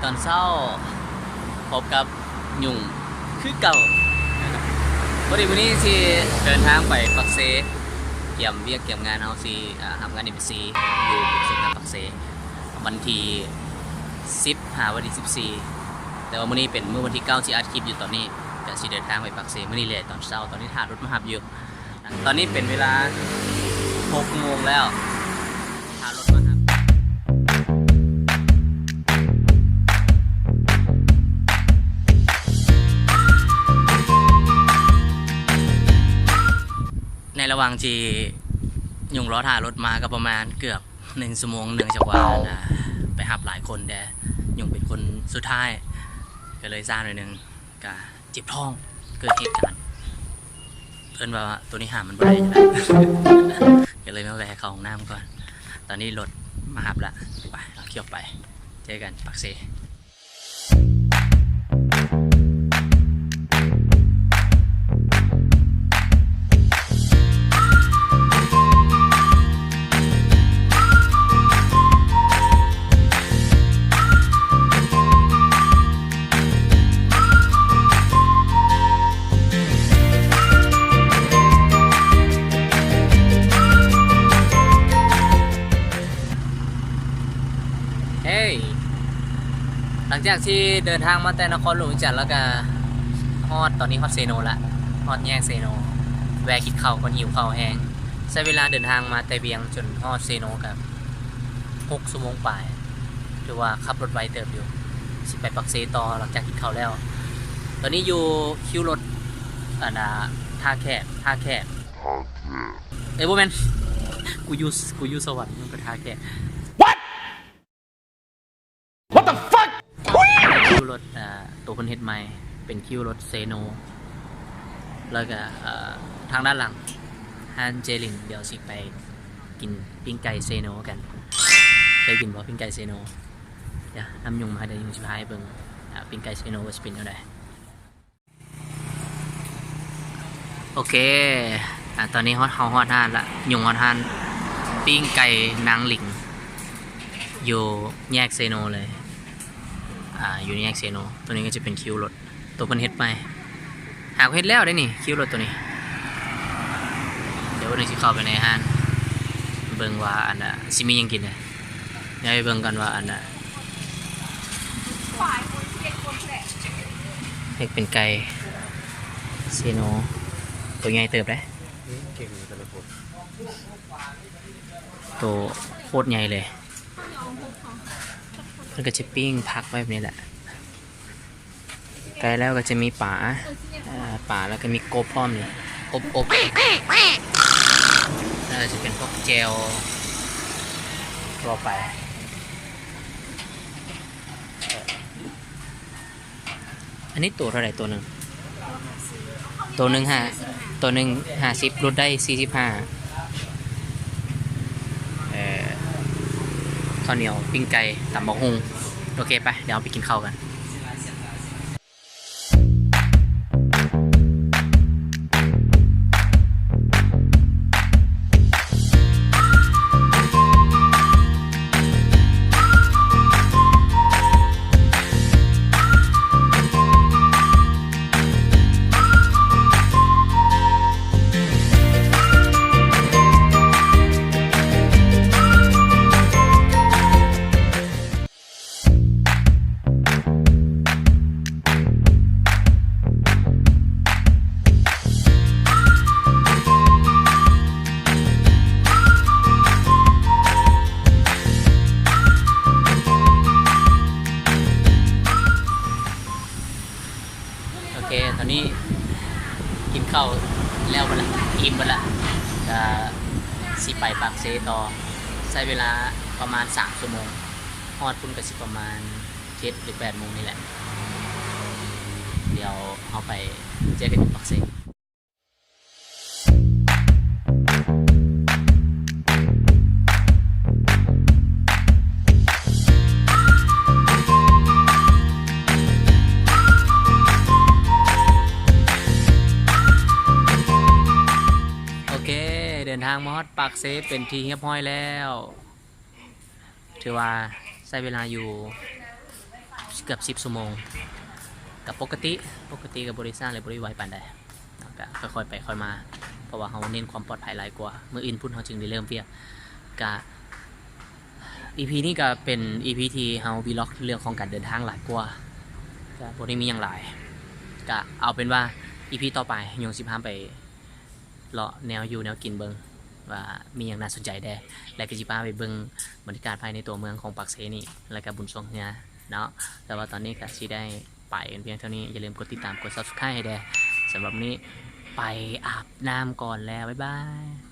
ຕອນເຊົ້າພົບກັບຍຸງຄືເກົ່າ. ພໍດີມື້ນີ້ຊິເດີນທາງໄປປາກເຊ, ກຽມວຽກກຽມງານເຮົາຊິ ອາ ຮັບງານເອັມເອັສຊີຢູ່ສູນກາງປາກເຊ ວັນທີສິບຫາວັນທີສິບສີ່ ແຕ່ວ່າມື້ນີ້ເປັນມື້ວັນທີເກົ້າ ຊິອັດຄລິບຢູ່ຕອນນີ້ ກະຊິເດີນທາງໄປປາກເຊມື້ນີ້ແຫຼະຕອນເຊົ້າ. ຕອນນີ້ຖ້າລົດມາຮັບຢູ່. ຕອນນີ້ເປັນເວລາຫົກໂມງແລ້ວ ຖ້າລົດມາຮັບ. ໃນລະຫວ່າງທີ່ຍຸງລໍຖ້າລົດມາກໍປະມານເກືອບໜຶ່ງຊົ່ວໂມງ ເນື່ອງຈາກວ່າ ອັນນ່າ ໄປຮັບຫຼາຍຄົນແດ່, ຍຸງເປັນຄົນສຸດທ້າຍ ກໍເລີຍຊ້າໜ້ອຍໜຶ່ງ. ກະເຈັບທ້ອງ ເກີດເຫດການ ເອີ້ນວ່າໂຕນີ້ຫາມັນບໍ່ໄດ້ ກະເລີຍມາແວ່ເຂົ້າຫ້ອງນ້ຳກ່ອນ. ຕອນນີ້ລົດມາຮັບລະ ໄປ ເຮົາຂີ່ອອກໄປ ເຈີກັນປາກເຊ. Hey ຫຼັງຈາກທີ່ເດີນທາງມາແຕ່ນະຄອນຫຼວງວຽງຈັນ ແລ້ວກະຮອດ ຕອນນີ້ຮອດເຊໂນລະ ຮອດແຍກເຊໂນ ແວ່ກິນເຂົ້າກ່ອນ ຫິວເຂົ້າແຮງ. ໃຊ້ເວລາເດີນທາງມາແຕ່ວຽງຈົນຮອດເຊໂນກະຫົກຊົ່ວໂມງປາຍ ຖືວ່າຂັບລົດໄວເຕີບຢູ່. ຊິໄປປາກເຊຕໍ່ຫຼັງຈາກກິນເຂົ້າແລ້ວ. ຕອນນີ້ຢູ່ຄິວລົດ ອັນນ່າ ທ່າແຂກ ທ່າແຂກ ເອີຍ ບໍ່ແມ່ນ ກູຢູ່ ກູຢູ່ສະຫວັນ ມັນກໍທ່າແຂກ. What? What the fuck? ຄິວລົດ ເອີ ໂຕເພິ່ນເຮັດໃໝ່ ເປັນຄິວລົດເຊໂນ ແລ້ວກະ ເອີ ທາງດ້ານຫຼັງ ຮ້ານເຈລິນ. ດຽວຊິໄປກິນປີ້ງໄກ່ເຊໂນກັນ. ເຄີຍກິນບໍ່ ປີ້ງໄກ່ເຊໂນ? ດຽວນຳຍຸງມາ ດຽວຍຸງຊິພາໄປເບິ່ງ ເອີ ປີ້ງໄກ່ເຊໂນວ່າຊິເປັນແນວໃດ. ໂອເຄ ອາ ຕອນນີ້ຮອດ ເຮົາຮອດຮ້ານລະ ຍຸງຮອດຮ້ານປີ້ງໄກ່ນາງລິງ ຢູ່ແຍກເຊໂນເລີຍ ອາ ຢູ່ແຍກເຊໂນ. ໂຕນີ້ກໍຈະເປັນຄິວລົດ ໂຕເພິ່ນເຮັດໃໝ່ ຫາກເຮັດແລ້ວເດ້ນີ້ ຄິວລົດໂຕນີ້. ດຽວເພິ່ນຊິເຂົ້າໄປໃນຮ້ານ ເບິ່ງວ່າ ອັນນ່າ ຊິມີຫຍັງກິນແດ່. ດຽວໄປເບິ່ງກັນວ່າ ອັນນ່າ ເຮັດເປັນໄກ່ເຊໂນ ໂຕໃຫຍ່ເຕີບເດ້ ໂຕໂຄດໃຫຍ່ເລີຍ. ເພິ່ນກໍຈະປີ້ງຜັກໄວ້ແບບນີ້ແຫຼະ. ໃກ້ແລ້ວກໍຈະມີປາ ອາ ປາ ແລ້ວກໍມີກົບພ້ອມນີ້ ກົບອົບ ແລ້ວກໍຈະເປັນພວກແຈ່ວທົ່ວໄປ. ອັນນີ້ໂຕເທົ່າໃດ? ໂຕໜຶ່ງ ໂຕໜຶ່ງຫ້າ ໂຕໜຶ່ງຫ້າສິບ ຫຼຸດໄດ້ສີ່ສິບຫ້າ. ເອີ ເຂົ້າໜຽວ ປີ້ງໄກ່ ຕຳບັກຫຸ່ງ. ໂອເຄ ໄປ ດຽວເຮົາໄປກິນເຂົ້າກັນ. ໂອເຄ ຕອນນີ້ກິນເຂົ້າແລ້ວເບິດລະ ອີ່ມເບິດລະ ກະຊິໄປປາກເຊຕໍ່. ໃຊ້ເວລາປະມານສາມຊົ່ວໂມງ ຮອດພຸ້ນກະຊິປະມານເຈັດ ຫຼື ແປດໂມງນີ້ແຫຼະ. ດຽວເຮົາໄປເຈີກັນຢູ່ປາກເຊ. ໂອເຄ ເດີນທາງມາຮອດປາກເຊເປັນທີ່ຮຽບຮ້ອຍແລ້ວ. ຖືວ່າໃຊ້ເວລາຢູ່ ເກືອບສິບຊົ່ວໂມງ ກໍປົກກະຕິ ປົກກະຕິກໍບໍ່ໄດ້ຊ້າ ແລະ ບໍ່ໄດ້ໄວປານໃດເນາະ ກໍຄ່ອຍໆໄປຄ່ອຍມາ ເພາະວ່າເຮົາເນັ້ນຄວາມປອດໄພຫຼາຍກວ່າ. ມື້ອື່ນພຸ້ນເຮົາຈຶ່ງໄດ້ເລີ່ມວຽກ. ກະ ອີພີນີ້ກໍເປັນອີພີທີ່ເຮົາວີລັອກເລື່ອງຂອງການເດີນທາງຫຼາຍກວ່າ ກໍບໍ່ໄດ້ມີຫຍັງຫຼາຍ. ກະເອົາເປັນວ່າອີພີຕໍ່ໄປ ຍົງຊິພາໄປເລາະແນວຢູ່ແນວກິນເບິ່ງວ່າມີຫຍັງໜ້າສົນໃຈແດ່ ແລະ ກໍຊິພາໄປເບິ່ງບັນຍາກາດພາຍໃນຕົວເມືອງຂອງປາກເຊນີ້ ແລະ ກໍບຸນຊ່ວງເຮືອເນາະ. ແຕ່ວ່າຕອນນີ້ກໍຊິໄດ້ໄປກັນພຽງເທົ່ານີ້. ຢ່າລືມກົດຕິດຕາມ ກົດ Subscribe ໃຫ້ແດ່. ສຳລັບມື້ນີ້ໄປອາບນ້ຳກ່ອນແລ້ວ. ບາຍບາຍ.